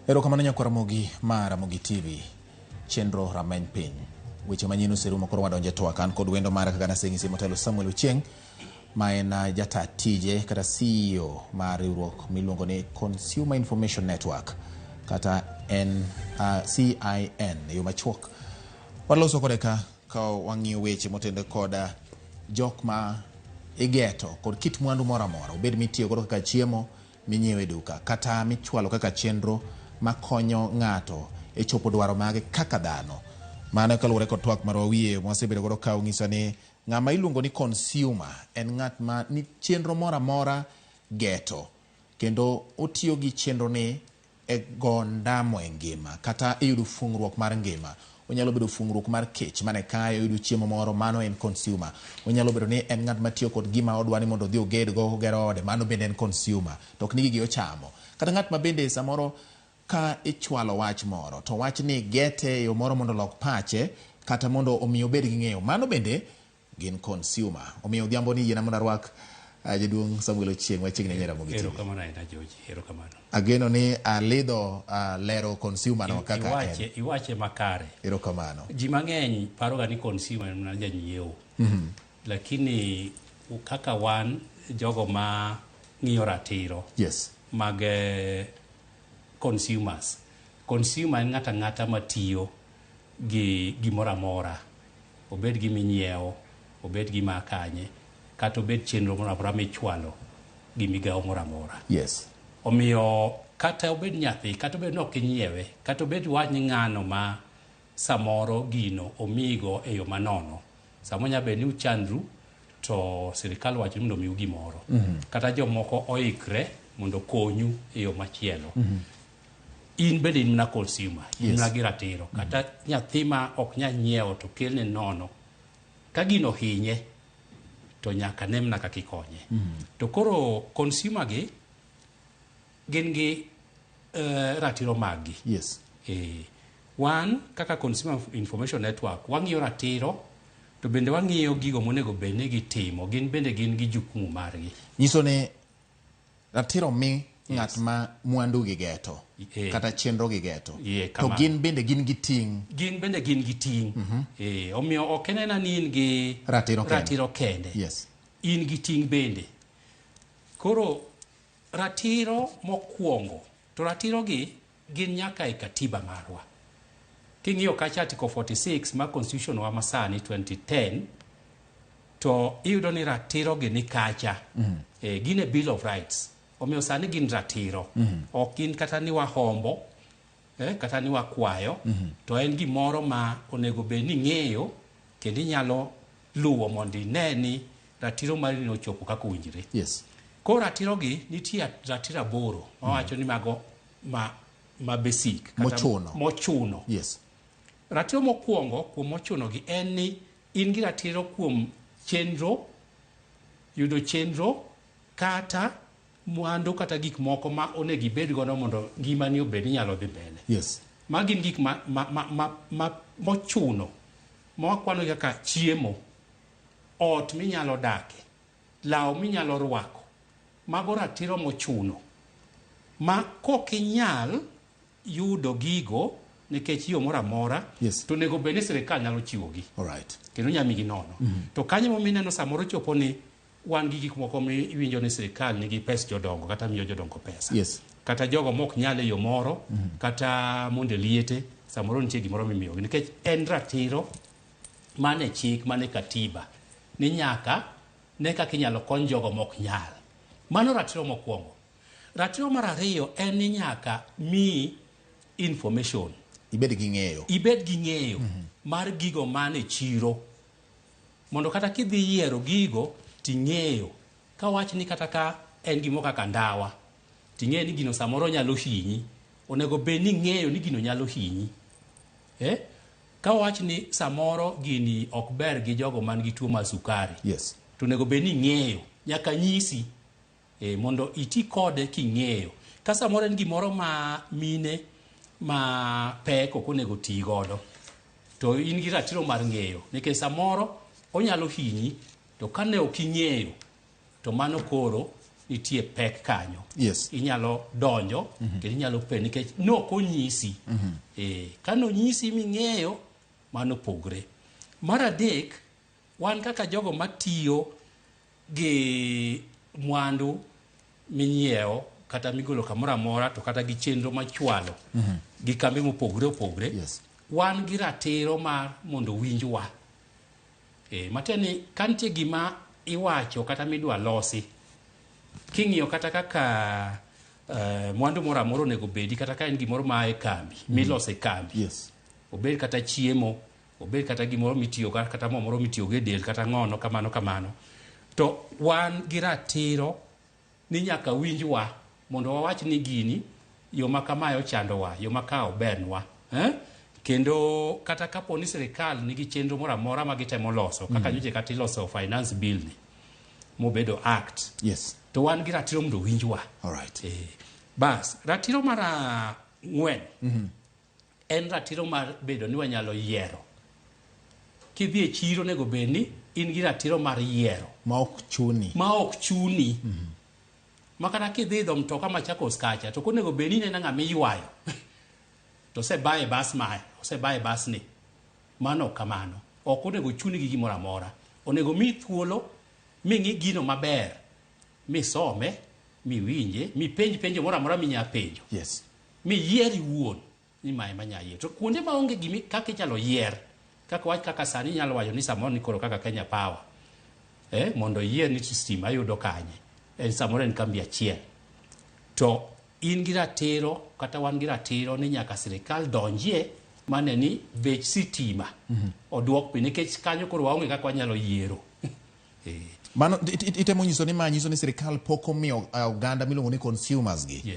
Erokamano nyakwar Ramogi ma Ramogi TV. Chenro Rameny Piny. Weche manyien oserumo koro wadonje twak. An kod wendo mara kaka naseng'isi motelo Samuel Ochieng' ma en jata tije kata CEO mar riwruok miluongo ni Consumer Information Network kata CIN e yo machuok. Waloso kode ka ka wang'iyo weche motenore kod jok ma igeto kod kit mwandu moro amora obed mitiyo godo kaka chiemo minyiewo e duka kata michwalo kaka chenro makonyo ng'ato e chopo dwaro mage kaka dhano. Mano kaluwore kod twak marwa wiye mwasebedo godo ka ong'isa ni ng'ama iluongo ni consumer en ng'at ma ni chenro moro amora geto kendo otiyo gi chenro ni e go ndamo e ngima kata e yudo fuong'ruok mar ngima. Onyalo bedo fuong'ruok mar kech mane kaye oyudo chiemo moro, mano en consumer. Onyalo bedo ni en ng'at matiyo kod gima odwa ni mondo odhi ogedgo, ogero ode, mano bende en consumer. To ok ni gigi ochamo. Kata ng'at ma bende samoro ka ichwalo wach moro to wach ni gete e yo moro mondo olok pache kata mondo omi obed gi ng'eyo, mano bende gin consumer. Omiyo odhiambo ni yiena mondo arwak jaduong' Samuel Ochieng' machiegni ahinya Ramogi TV. Erokamano ahinya George, erokamano. Ageno ni alidho lero consumer no kaka iwache, en. Iwache makare. Erokamano. Ji mang'eny paroga ni consumer en mana janyiewo. Lakini kaka wan jogo ma ng'iyo ratiro mag consumers. Consumer en ng'ato ang'ata matiyo gi gimoro amora. Obed gima inyiewo, obed gima kanye, kata obed chenro moro amora michwalo gi migawo moro amora. Omiyo kata obed nyathi, kata obed ni ok inyiewe, kata obed wach ni ng'ano ma samoro gino omiyigo e yo manono. Samoro nyalo bedo ni uchandru to sirikal owacho ni mondo omiu gimoro. Kata jomoko oikre mondo okonyu e yo machielo. In bende in mana consumer, in mana gi ratiro. Kata nyathi ma ok nyal nyiewo to kelne nono. Ka gino ohinye to nyaka ne mana kaka ikonye. To koro consumer gi gin gi ratiro maggi. Wan kaka Consumer Information Network wang'iyo ratiro to bende wang'iyo gigo monego bed ni gitimo. Gin bende gin gi jukumu margi. Nyiso ni ratiro mi ng'at ma mwandu gi geto kata chenro gi geto to gin bende gin gi ting'. Gin bende gin gi ting'. Omiyo ok en ena ni in gi ratiro kende. Ratiro kende. In gi ting' bende. Koro ratiro mokwongo to ratiro gi gin nyaka e katiba marwa. King'iyo kacha Article 46 mar Constitution wa masani 2010 to iyudo ni ratiro gi ni kacha. Gin e Bill of Rights. Omiyo sani gin ratiro. Ok gin kata ni wahombo, kata ni wakwayo, to en gimoro ma onego bed ni ing'eyo kendo inyalo luwo mondo ine ni ratiro mari ni ochopo kaka owinjore. Koro ratiro gi nitie ratiro 8 mawacho ni mago ma basic kata mochuno. Mochuno. Ratiro mokwongo kuom mochuno gi en ni in gi ratiro kuom chenro, yudo chenro kata mwandu kata gik moko ma onego ibed godo mondo ngimani obed ni nyalo dhi mbele. Ma gin gik ma mochuno ma wakwano kaka chiemo, ot minyalo dake, law minyalo rwako. Mago ratiro mochuno ma kok inyal yudo gigo nikech yo moro amora, to onego bed ni sirikal nyalo chiwogi. Kendo nyalo migi nono. To kanyo momiyo ineno samoro chopo ni wan gi gik moko miwinjo ni sirikal nigi pes jodongo kata miyo jodongo pesa. Kata jogo mok nyal e yo moro, kata mondo liete, samoro nitie gimoro mimiyogi. Nikech en ratiro mane chik, mane katiba, ni nyaka ne kaka inyalo kony jogo mok nyal. Mano ratiro mokwongo. Ratiro mar ariyo en ni nyaka miyi information. Ibed gi ng'eyo. Ibed gi ng'eyo mar gigo man e chiro. Mondo kata kidhi yiero gigo ting'eyo. Ka wach ni kata ka en gimoro kaka ndawa, ting'eyo ni gino samoro nyalo hinyi. Onego bed ni ing'eyo ni gino nyalo hinyi. Ka wach ni samoro gini ok ber gi jogo man gi tuo mar sukari. To onego bed ni ing'eyo. Nyaka nyisi. Mondo iti kode king'eyo. Ka samoro en gimoro ma mine ma pek ok onego ti godo, to in gi ratiro mar ng'eyo. Nikech samoro onyalo hinyi, to kane ok ing'eyo, to mano koro nitie pek kanyo. Yes. Inyalo donjo kendo inyalo penjo nikech nok onyisi. Ka nonyisi ming'eyo, mano pogre. Mar adek, wan kaka jogo matiyo gi mwandu minyiewo kata migolo kamoro amora to kata gi chenro machwalo gi kambe mopogre opogre, Yes. wan gi ratiro mar mondo winjwa. Matiende ni ka nitie gima iwacho kata midwa losi, king'iyo kata kaka mwandu moro amora onego bedi, kata ka en gimoro maa e kambi, miloso e kambi, Yes. obed kata chiemo, obed kata gimoro mitiyo kata mo moro mitiyogo e del, kata ng'ono kamano kamano, to wan gi ratiro ni nyaka winjwa mondo wawach ni gini yo ma kamae ochandowa, yo ma ka obernwa. Kendo kata kapo ni sirikal nigi chenro moro amora ma gitemo loso, kaka nyocha kata iloso finance bill ni mobedo act, Yes. to wan gi ratiro mondo winjwa. All right. Bas, ratiro mar ang'wen en ratiro mar bedo ni wanyalo yiero. Kidhi e chiro onego bed ni in gi ratiro mar yiero. Ma ok chuni. Ma ok chuni. Ma kata kidhi idho mtoka Machakos kacha, to ok onego bed ni ineno ng'ama iywayo. To osebaye bas mae, osebaye bas ni. Mano ok kamano. Ok onego chuni gi gimoro amora. Onego mi thuolo, ming'i gino maber, misome, miwinje, mipenj penjo moro amora minya penjo. Yes. Miyier iwuon ni mae manya yier. To kuonde maonge gimi kaka inyalo yier, kaka wach kaka sani inyalo wacho ni samoro ni koro kaka Kenya Power. Mondo iyier ni stima yudo kanye. En samoro en kambi achiel. To in gi ratiro kata wan gi ratiro ni nyaka sirikal donjie mane ni bech sitima oduok piny, nikech kanyo koro waonge kaka wanyalo yiero. Mano itemo nyiso ni ma nyiso ni sirikal pok omiyo oganda miluongo ni consumers gi. Yes.